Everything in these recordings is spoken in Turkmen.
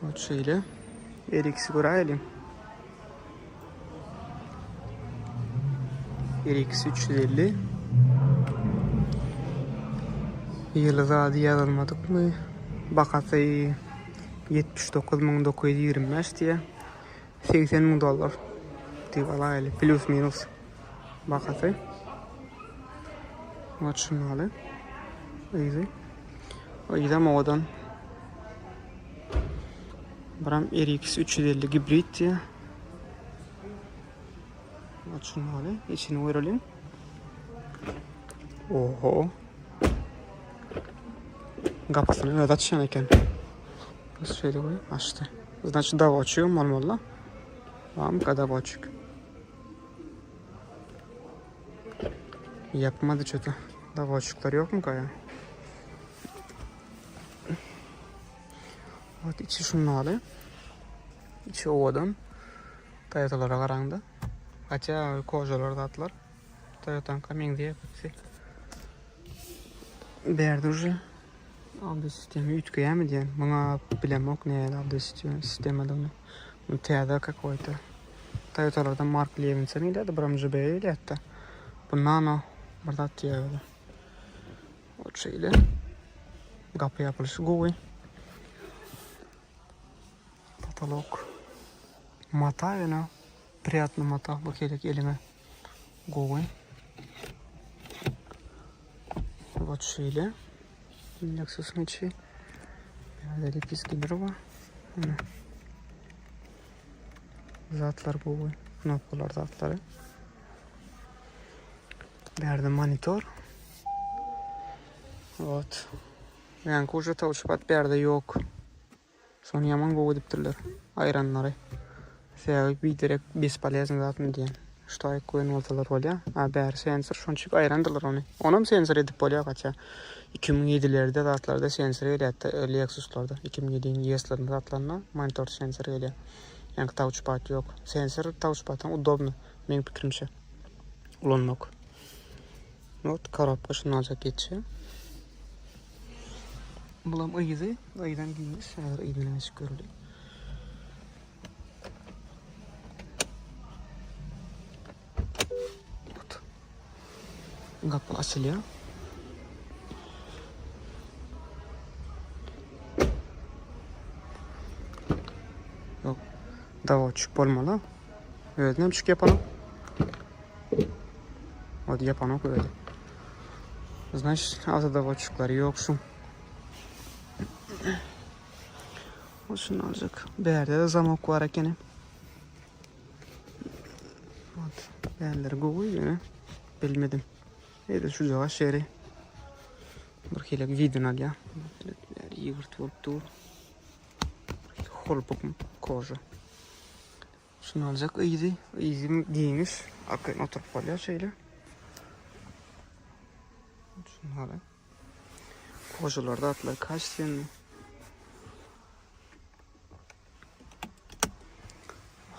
Ot şeýle. RX-i göräýeliň. RX 350. Ýyly zady ýazylmadykmy? Bahasy 79925 diýýär. 80 müň dollar diýip alaýaly. Plus minus bahasy. Ot şunaly. Yzy. Yzam owadan. Buram RX 350 gibrid diýýär. Ot şunaly. Içini göreliň. Oho. Gapysyny özi açýan eken. Şeýle goý, açdy. Значит, dawotçigem bolmaly-da. Barmyka dawotçik? Ýapmady çöte. Dawotçikler ýokmyka ýa? Ot içi şundaly. Içi owadan. Toyotalara garaňda. Haça kožalar zatlar. Toyotanka meňzeýär köpüsi. Bärde uje Audio sistema üýtgeýärmi diýen. Muňa bilemok nähili audio sistemadygyny. Bu täze какой-то. Toyotalardan Mark Levinson gelýärdi, biram JBL gelýärdi. Bu nano bir zat diýýär özi. Ot şeýle. Gapy ýapylyşy gowy. Potolok. Mata ýöne priýatny mata bu gerek eliňe. Gowy. Ot şeýle. Lexus'un içi. Bärde lepiskiler bar. Ine. Zatlar gowy. Knopkalar zatlary. Bärde monitor. Ot. Ýaňky uje touchpad bärde ýok. Şony ýaman gowy edipdirler. Aýranlary. Sebäbi biderek bespolezny zatmy diýen. Şu taýyk goýan bolsalar bolýa. A bäri sensor şonuň üçin aýrandyrlar ony. Onam sensor edip bolýa gaça. 2007-lerde zatlarda sensor gelýärdi Lexuslarda. 2007-iň ES-lerinde zatlarynda monitor sensor gelýär. Ýaňky touchpad ýok. Sensor touchpaddan udobny meň pikirimçe ulanmak. Wot korobka şundan aljak ýetişýär. Bulam yzy, yzam giňiş, häzir yzyna geçip göreli. Gapy açylýar. Ýok, dawotçik bolmaly. Özünem çyk ýapanok. Ot ýapanok özi. Значит, awtodawotçiklary ýok şuň. O şunu aljak. Bärde de zamok bar ekeni. Ot, bärleri gowy ýöne bilmedim. Edil şujaga şeri. Bir hili widini alýar. Bäri ýygyrt bolup dur. Holpuk koža. Şuny aljak yzy, yzy giňiş, arkaýyn oturyp bolýar şeýle. Şuny aly. Kožalar zatlar kaçtsenli.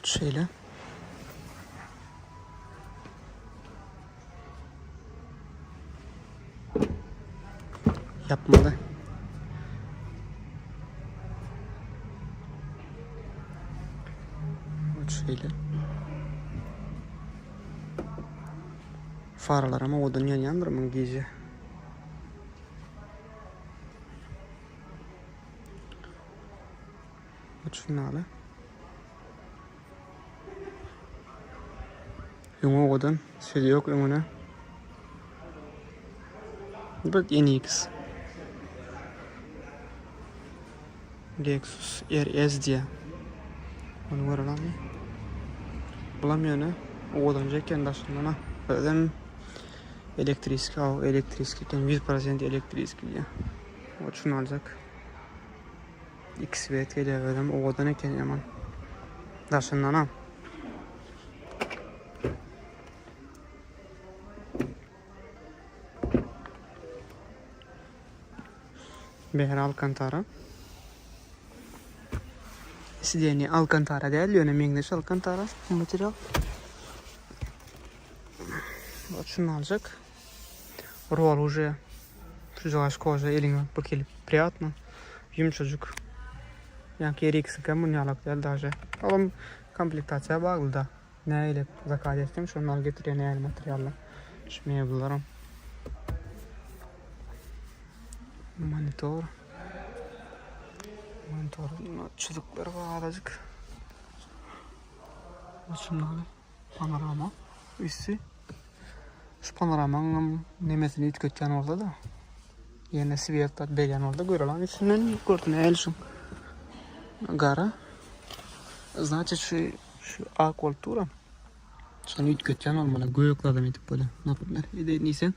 Şeýle. Ýapmaly. Şeýle. Faralaram owadan ýanýandyr muň gije. Şundaly. Öňi owadan, söz ýok öňüne. Bu NX. Lexus RS diýýär. Ony görelim. Bulam ýöne owadanja eken daşyndan ha. Özem elektriski, aw elektriski eken 100% elektriski diýýär. O şuny aljak. X-bet gelýär özem owadan eken ýaman. Daşyndanam. Bäri Alkantara. Sideniýe Alkantara däl, ýöne meňzeş Alkantara material. Bak şuny aljak. Rol uje şujagaş koja eliňe bir kelip priýatno. Ýumşajyk. Ýaňky RX-iňkem muny ýalak däl daže. Olam komplektasiýa bagly-da. Nähili zakaz etseň şony alyp getirýär nähili materialda. Şu mebellaram. Monitor. Monitor çyzyklar bar azajyk. Şundan panorama üsti. Şu panoramaň nemesini üýtgetýän bolsa-da, ýene swiet zat berýän bolsa görelim üstünden gördüm nähili şu gara. Значит şu şu ak bolup dur. Şony üýtgetýän bolmaly, gök zadam edip bolýar. Naprimер, edeýin diýseň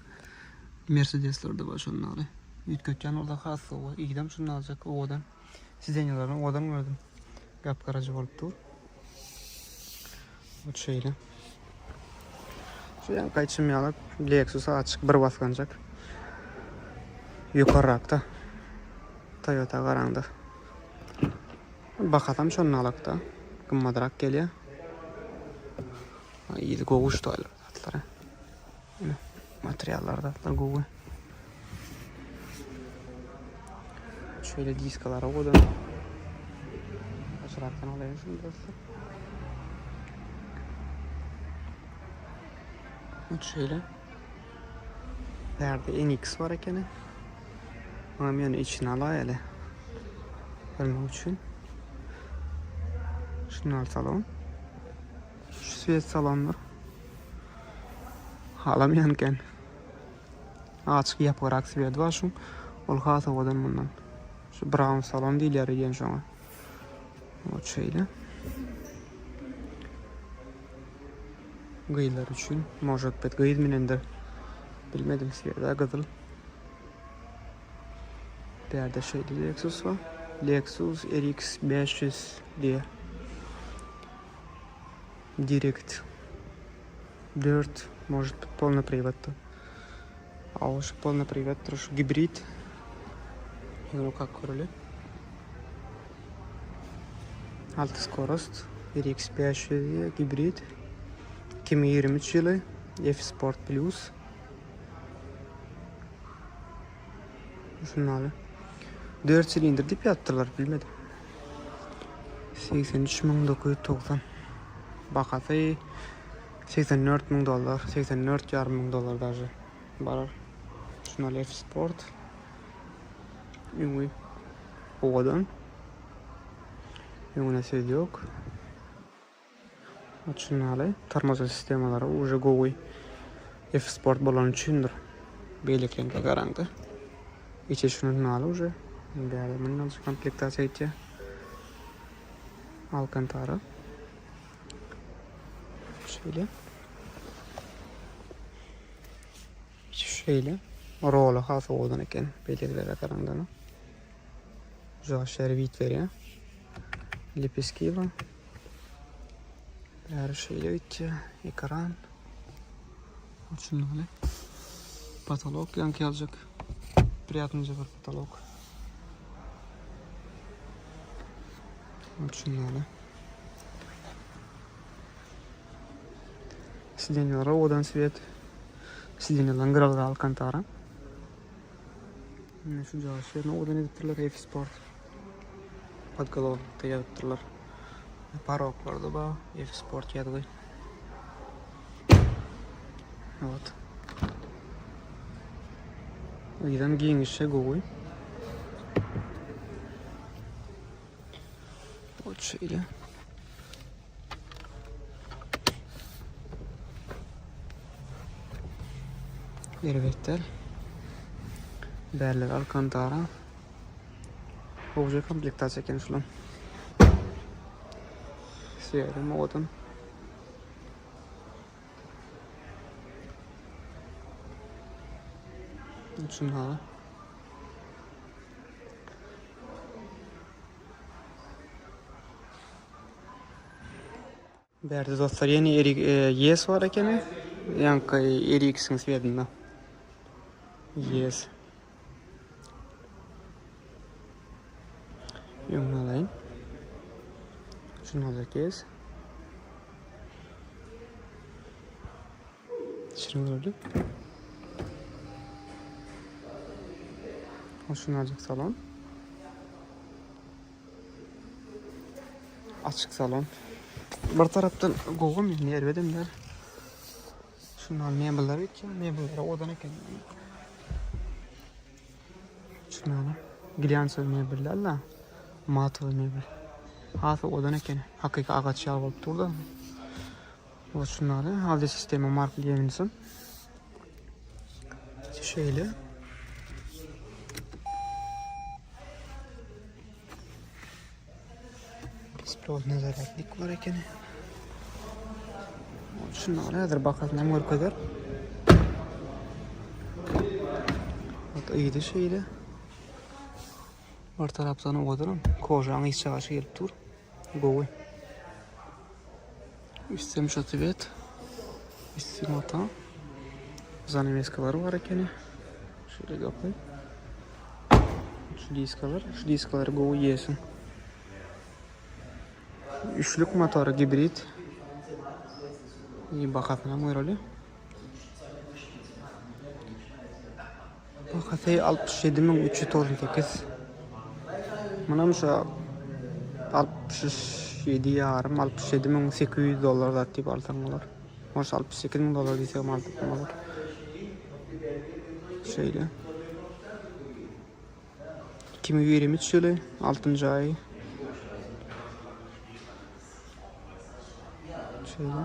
Mercedeslerde bar şonun ýaly. Üýtgetýän bolsa has gowy. Ýigidem şuny aljak owadan. Sidenýalaryny owadan gördüm. Gap-garaja bolup dur. Bu şeýle. Şu ýan gaýçym ýaly Lexus açyk bir basgançak. Ýokarrakda. Toyota garaňda. Bakasam şonda alakda. Gymmadrak gelýär. Ýyly gowy şu zatlary. Materiallar zatlar gowy. Şöyle diskalar owadan. Açyrakdan alaýyn şunu dostlar. Şöyle. Bärde NX bar ekeni. Oňam ýöne içini alaýaly. Görmek üçin. Şunu al salon. Şu svet salondyr. Halamaýan eken. Açyk ýapyrak sweti bar şuň. Ol has owadan mundan. Şu brown salon diýilýär öýdýän şoňa. Ot şeýle. Gyzlar üçin. Может быть gyz münendir. Bilmedim sweta gyzyl. Bärde şeýle Lexus bar. Lexus RX 500 diýe. Direkt 4, может быть, polny priwodda. A şu polny priwoddyr, şu gibrid. Ýöne okap göreli. 6 skorost, RX 500 diýe gibrid. 2023 ýyly, F Sport Plus. Şundaly. 4 silindr diýip ýazypdyrlar, bilmedim. 83990. Bahasy 84 müň dollar, 84 ýarym müň dollar daže barar. Şundaly F Sport. Öňi owadan. Öňüne söz ýok. Şundaly tormoza sistemalary uje gowy. F Sport bolany üçindir. Beýlekilerine garaňda. Içi şunun ýaly uje. Bäri mundan şu komplektasiýa gitýär. Alkantara. Şeýle. İçi şeýle. Roly has owadan eken beýlekilere garaňda. Žaşer wid berýär. Lepeski bar. Bäri şeýle gitýär. Ekran. Şundan Patolog ýaňky ýaljak. Priýatnyja bir patolog. Şundan Sidenýalar owadan sweet. Sidenýalaryň gyralary alkantara. Ine şu jaýy şeýle owadan edipdirler F Sport. Podgolovnikde ýazypdyrlar. Paroklarda bar F Sport ýazgy. Вот. Yzam giňişje gowy. Вот şeýle. Erbetler. Bärler Alcantara. Gowja komplektasiýa eken şulam. Sýerem owadan. Şunlara. Bärde dostlar ýene erik yes bar ekeni. Ýaňky RX-iň svedinde. Yes. Öňüne alaýyn. Şunu alacak yes. Şunu gördük. Şunu alacak salon. Açyk salon. Bir tarapdan gowum indi erbedem däl. Şundan mebelleri gitýär, mebelleri owadan eken. Şundan glyansowy mebel däl-de, matowy mebel. Has owadan eken. Hakyky agaç ýaly bolup dur-da. Bu şunlary audio sistema Mark Levinson. Şeýle. Bespilotny zaryadnik bar ekeni. Şunlary häzir bakasyny hem görkezer. Bak iydi şeýle. Bir tarapdan owadanam. Kožaň iç çagaşy gelip dur. Gowy. Üstem şu tibet. Üstü mata. Zanaveskalar bar ekeni. Şöyle gapy. Şu diskalar. Şu diskalary gowy ýesin. Üçlük motory gibrid. İyi bakasyna göreli. Bahasy 67398. Munam şu 67 ýarym, 67800 dollar zat diýip alsaň bolar. Hoş 68 müň dollar diýsegem alsak bolar. Şeýle. 2023 ýyly 6-njy aýy. Şeýle.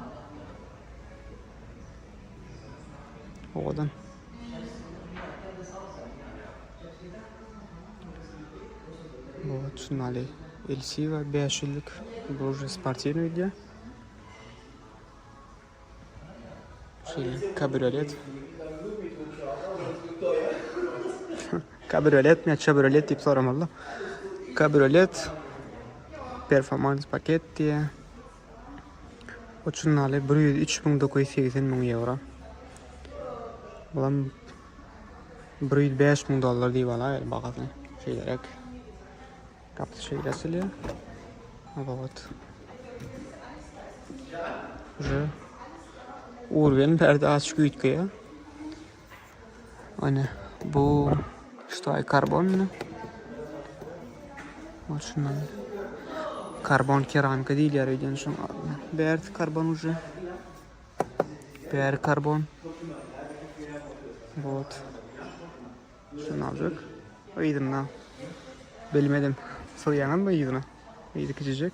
Owadan. Bu şunali LC var 5 ýyllyk. Bu уже sportiwnyý diýýär. Şeýle kabriolet. Kabriolet mi, çabriolet diýip soramaly. Kabriolet performans paket diýýär. Uçunnaly 103 980 müň ýewro. Bulam 105 müň dollar diýip alaýaly bahasyny. Şeýleräk. Gapysy şeýle açylýar. Zawod. Uje Urgen perde açyk üýtgeýär. Ana bu ştaý karbon. Şundan karbon keramika diýilýär öýdýän şoň adyna. Bärsi karbon uje. Bäri karbon. Вот. Şuny aljak. Yzynda bilmedim. Sygýaňyzmy yzyna? Yzy kiçijek.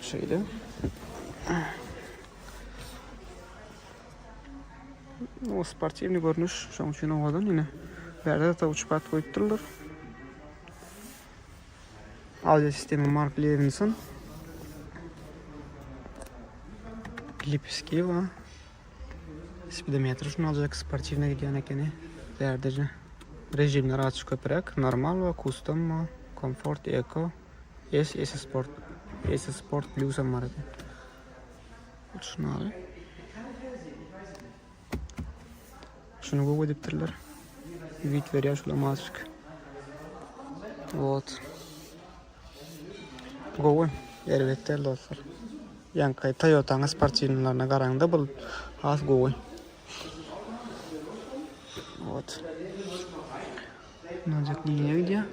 Şeýle. O sportiwny görnüş, şoň üçin owadan ine. Bärde touchpad goýupdyrlar. Audio sistema Mark Levinson. Lipiski bar. Spidometr şunu aljak sportiwna gidýän ekeni. Bärde rejimler açyk köpräk. Normal we custom, komfort, eko, S, S Sport, S Sport Plus hem bar eken. Şunu aly. Şunu gowy edipdirler. Wid berýär şulam azajyk. Вот. Gowy. Erbet däl dostlar. Ýaňky Toyota'nyň sportiwnylaryna garaňda bul has gowy. Вот. Nalajak liniýa gidýär.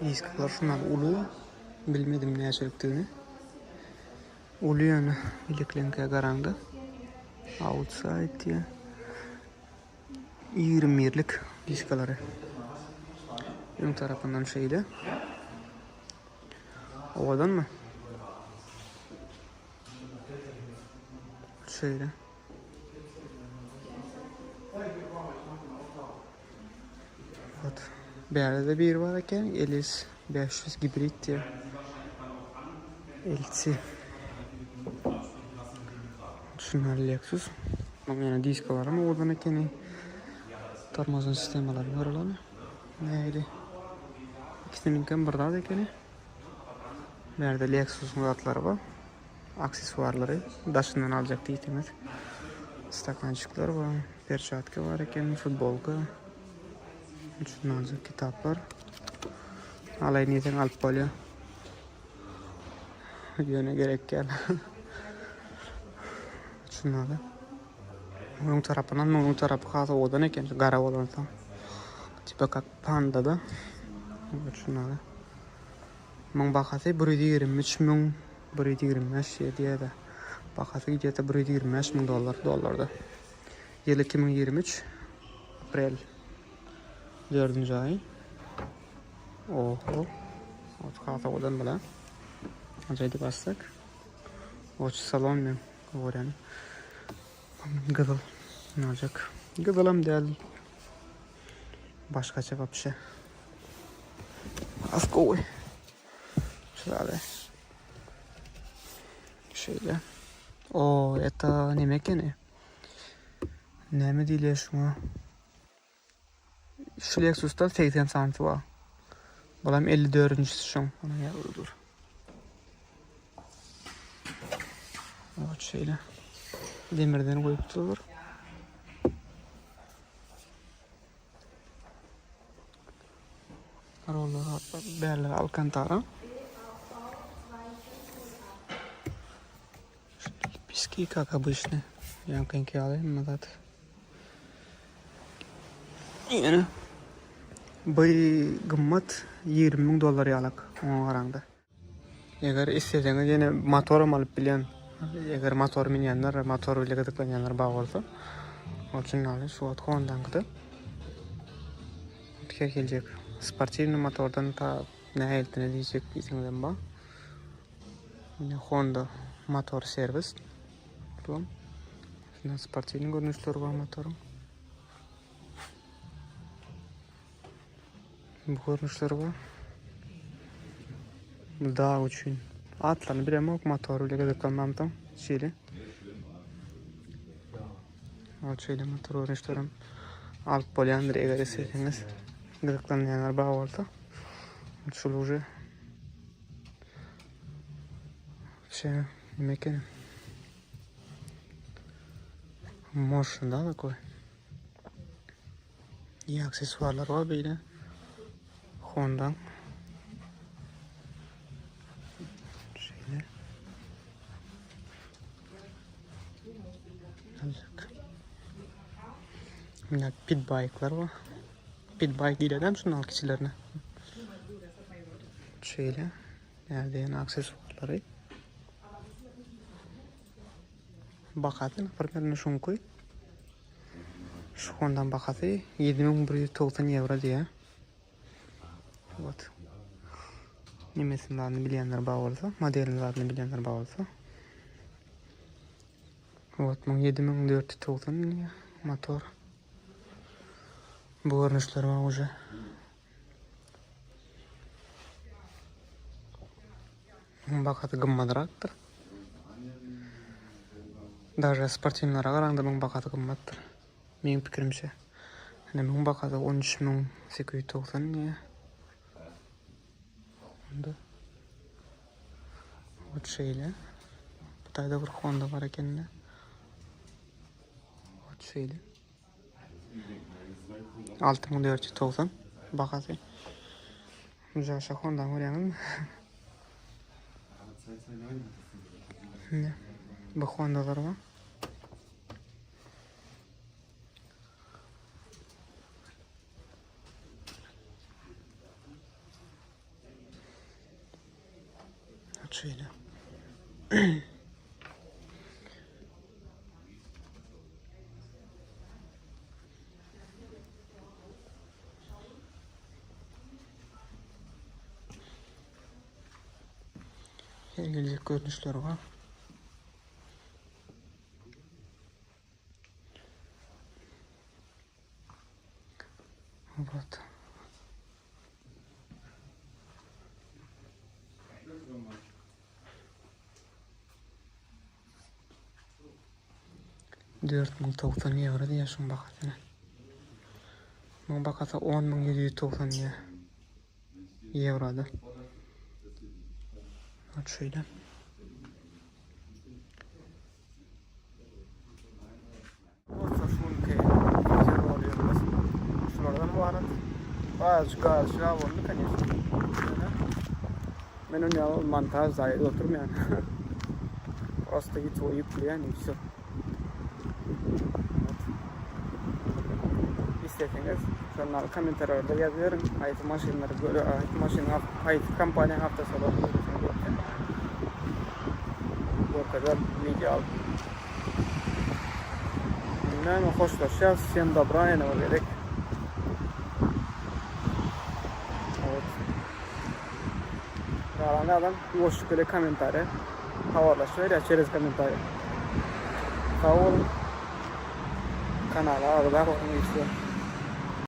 Diskler şundan uly. Bilmedim näçelikdigini. Uly ýöne bilekleňkä garaňda. Outside diýýär. 21-lik diskalary. Öň tarapyndan şeýle. Owadanmy? Şeýle. Ot. Bärde bir bar eken. LS 500 gibrid diýýär. LC. Şunlar Lexus. Muň ýene diskalary hem owadan ekeni. Tormozny sistemalary göreli. Nähili? Ikisiniňkem bir zat ekeni. Bärde Lexusyň zatlary bar. Aksesuarlary daşyndan aljak diýseňiz. Stakançikler bar, perçatka bar eken, futbolka. Şundan aljak kitaplar. Alaýyn diýseň alyp bolýar. Ýöne gerek däl. Şundan. Öň tarapyndan munuň tarapy has owadan eken, gara bolansoň. Tipa kak panda da. Evet şunlara. Muň bahasy 123 müň 125 diýýär-de. Bahasy gidýär-de 125 müň dollar dollarda. Ýyl 2023 aprel 4-nji aý. Oho. Ot has owadan bula. Ajaýyp bassak. Oç salon men görýän. Gyzyl. Näjek. Gyzylam däl. Başgaça wapşe. Has gowy. Şurada. Şeýle. O, это neme ekeni? Näme diýilýär şuňa? Şu Lexus'da 80 santy bar. Bulam 54-njisi şuň. Onuň ýaly dur. Evet şeýle. Demirden goýupdylar. Roller bärler Alcantara. Пески, как обычно. Ýaňkyňky ýaly hemme zat. Ýene bu gymmat 20 müň dollar ýalak oňa garaňda. Eger isleseňiz ýene motoram alyp bilýän. Eger motor münýänler, motor bile gyzyklanýanlar bar bolsa. Ol üçin ýaly şu wagt Honda-nyňkyda. Her geljek sportiwnyý motordan ta nähilitine diýjek diýseňizem bar. Ine Honda motor serwis. Bu. Şunda sportiwnyý görnüşleri bar motoryň. Bu görnüşleri bar. Bu dag üçin. Atlaryny bilemok, motory bile gyzyklanmamsoň. Şeýle. Ol şeýle motor görnüşlerim alyp bolýandyr eger isleseňiz. Gyzyklanýanlar bar bolsa. Şul uje Вообще, nime eken? Мощный, да, такой? И aksesuarlar bar beýle. Honda. Şeýle. Azıcık. Mine pit bike'lar bar. Pit bike diýilýär şunun kiçilerine. Şeýle. Näde ýene aksesuarlary. Bahasy naprimер şuňky. Şu Honda bahasy 7190 ýewro diýýär. Вот. Nemesini zadyny bilýänler bar bolsa, modelini zadyny bilýänler bar bolsa. Вот, 7490 diýýär motor. Bu görnüşler bar уже. Bahasy gymmadrakdyr. Daže sportiwlara garaňda muň bahasy gymmatdyr. Meň pikirimçe. Ine muň bahasy 13890 diýýär. Onda Ot şeýle. Bu taýda bir Honda bar ekende. Ot şeýle. 6490 bahasy. Jaşa Honda görýäňizmi? Ne? Bu Honda'lar bar. Şeýle. Her geljek görnüşleri bar. Вот. 4090 ýewro diýýär şuň bahasyna. Muň bahasy 10790 diýýär. Ýewroda. Ot şeýle. Bolsa şu günki wideoroligimiz şulardan ybarat. Azajyk garyşyk boldy, конечно. Ýöne men ony ýaly montaž zaýa edip oturmaýan. Prosta YouTube ýükleýän i wsё. isleseňiz, şonda kommentariýalarda ýazyberiň. Haýsy maşynlary göre, haýsy maşynyň, haýsy kompaniýanyň awtosalonyny göresiňiz gelse. Görkezerin wideo alyp. Näme hoşlaşýas. Wsem dobra ýene bir gezek. Evet. Galan adam ýuwaşlyk bilen kommentariýa habarlaşyberýär çerez kommentariýa. Sag boluň. Kanala agza boluň işle.